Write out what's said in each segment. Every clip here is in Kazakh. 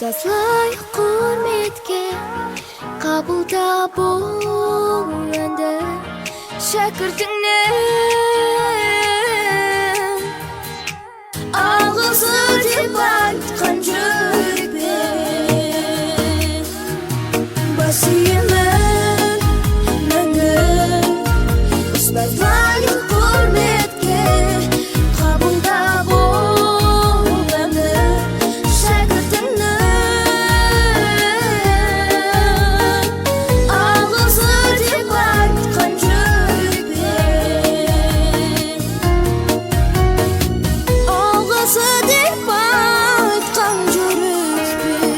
Ұстаз лайық құрметке, қабылда бұл әнді шәкіртіңнен. Ағысы деп айтқан жүрекпен бас иемін мәңгі. Ұстаз лайық құрметке, қабылда бұл әнді шәкіртіңнің. Ағысы деп айтқан жүрекпен, алғысы деп айтқан жүрекпен.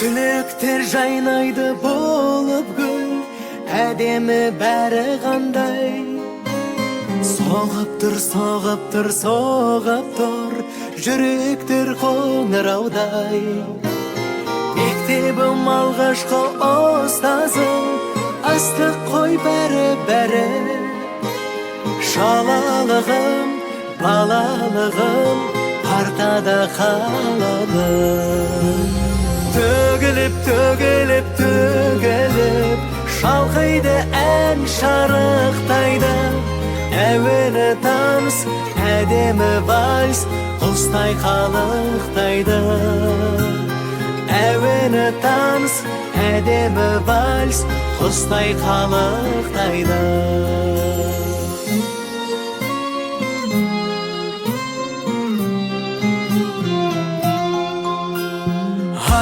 Түлектер жайнайды болып гүл, әдемі бәрі қандай. Соғып тұр, соғып тұр, соғып тұр жүректер қоңыраудай. Мектебім, алғашқы ұстазым, ыстық қой бәрі, бәрі. Шалалығым, балалығым партада қалады. Төгіліп, төгіліп, төгіліп шалқиды ән, шарықтайды. Әуені таныс, әдемі вальс, құстай қалықтайды. Әуені таныс, әдемі вальс, құстай қалықтайды.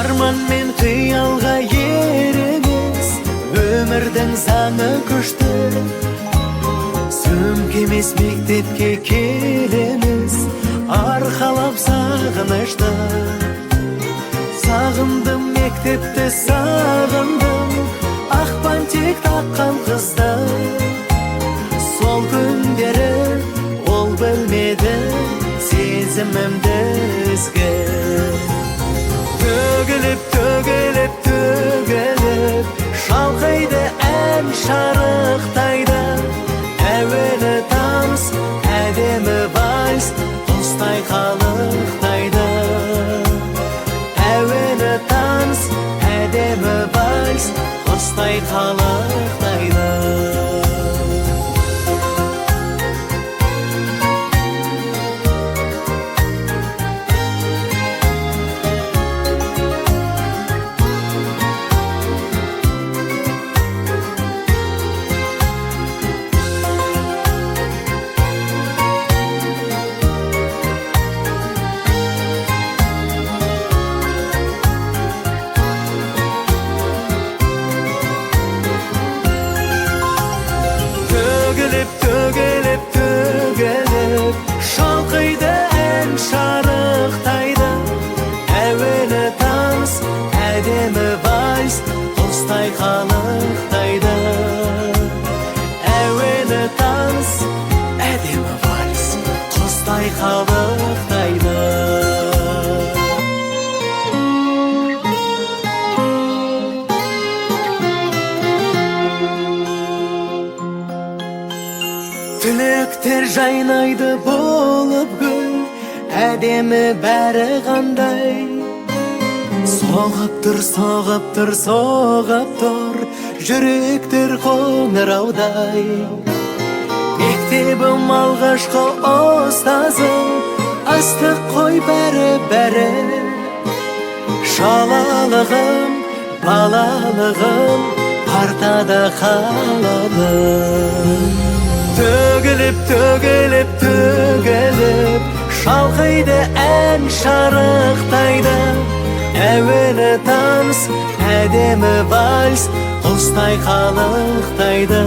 Арман мен қиялға еріміз, өмірдің заңы күшті. Сөмкеміз мектепке келеміз, арқалап сағынышты. Сағындым мектепті, сағындым ақ бантик таққан қызды. Сол күндері ол білмеді сезімімді ізгі. Төгіліп, төгіліп, төгіліп шалқиды ән, шарықтайды. Әуені таныс, әдемі вальс, құстай қалықтайды. Әуені таныс, әдемі вальс, құстай қалықтайды. Төгіліп, төгіліп, төгіліп шалқиды ән, шарықтайды. Әуені таныс, әдемі вальс, құстай қалықтайды. Әуені таныс, әдемі вальс, құстай қалықтайды. Түлектер жайнайды болып гүл, әдемі бәрі қандай. Соғып тұр, соғып тұр, соғып тұр жүректер қоңыраудай. Мектебім, алғашқы ұстазым, ыстық қой бәрі, бәрі. Шалалығым, балалығым партада қалады. Төгіліп, төгіліп, төгіліп шалқиды ән, шарықтайды. Әуені таныс, әдемі вальс, құстай қалықтайды.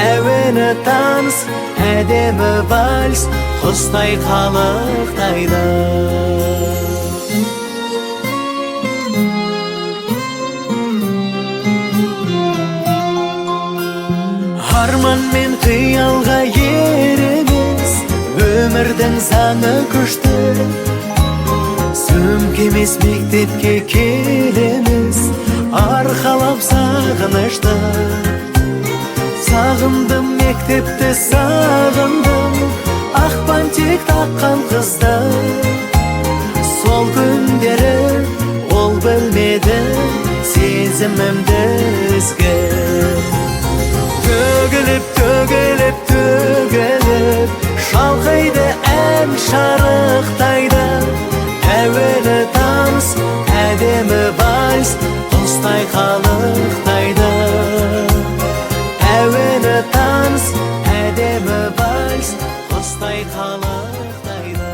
Әуені таныс, әдемі вальс, құстай қалықтайды. Қиялға ереміз, өмірдің заңы күшті. Сөмке емес мектепке келеміз, арқалап сағынышты. Сағындым мектепті, сағындым ақ бантик таққан қызды. Сол күндері ол білмеді сезімімді ізгі. Төгіліп, төгіліп, төгіліп, шалқиды ән, шарықтайды. Әуелі таныс, әдемі вальс, құстай қалықтайды. Әуені таныс, әдемі вальс, құстай қалықтайды.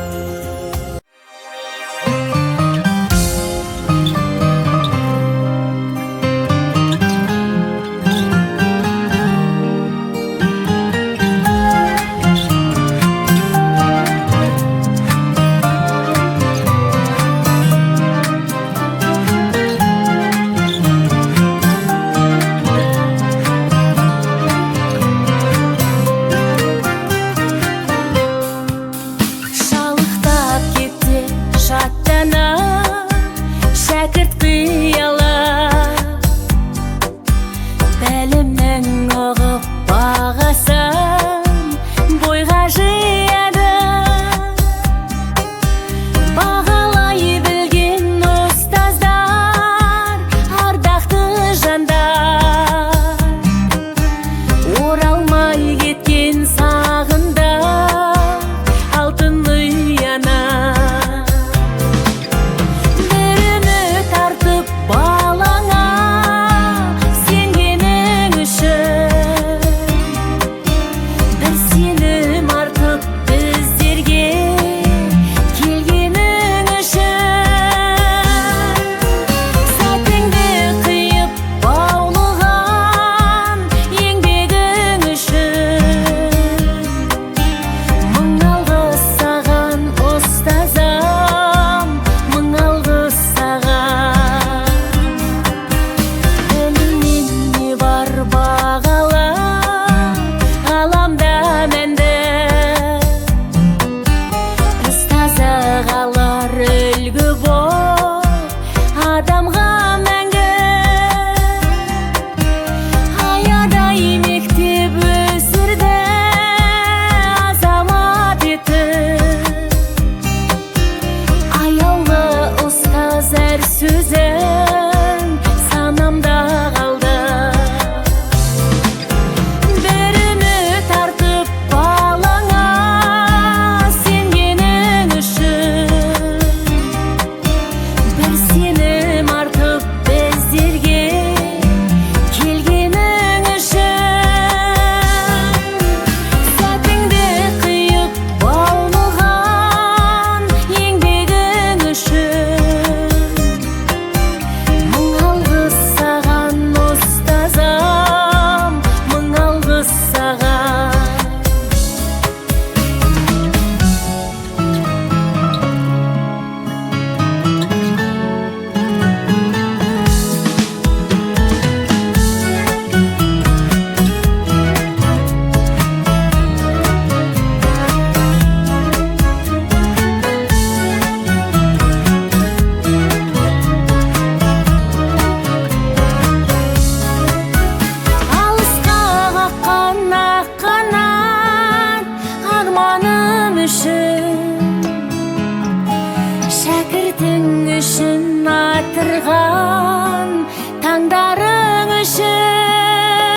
Шалықтап кетті шаттана шәкірт қиялы, білімнің ұғып бағасын бойға жияды. Бағалай білген ұстаздар, ардақты жандар, оралмай кеткен сағында алтын ұяна. Бір үміт артып балаңа сенгенің үшін, бір сенім артып біздерге келгенің үшін, сәтіңді қиып баулыған еңбегің үшін мың алғыс саған, ұстазым, мың алғыс саған. Білімнен не бар бағалы ғаламда мәнді, ұстаз ағалар үлгі бол адамға мәңгі. Аядай мектеп өсірді азамат етіп, аяулы ұстаз, әр сөзің санамда қалды. Бір үміт артып балаңа сенгенің үшін, бір сенім артып біздерге келгенің үшін, сәтіңді қиып баулыған еңбегің үшін мың алғыс саған, ұстазым, мың алғыс саған. Алысқа қаққан ақ қанат арманым үшін, шәкіртің үшін атырған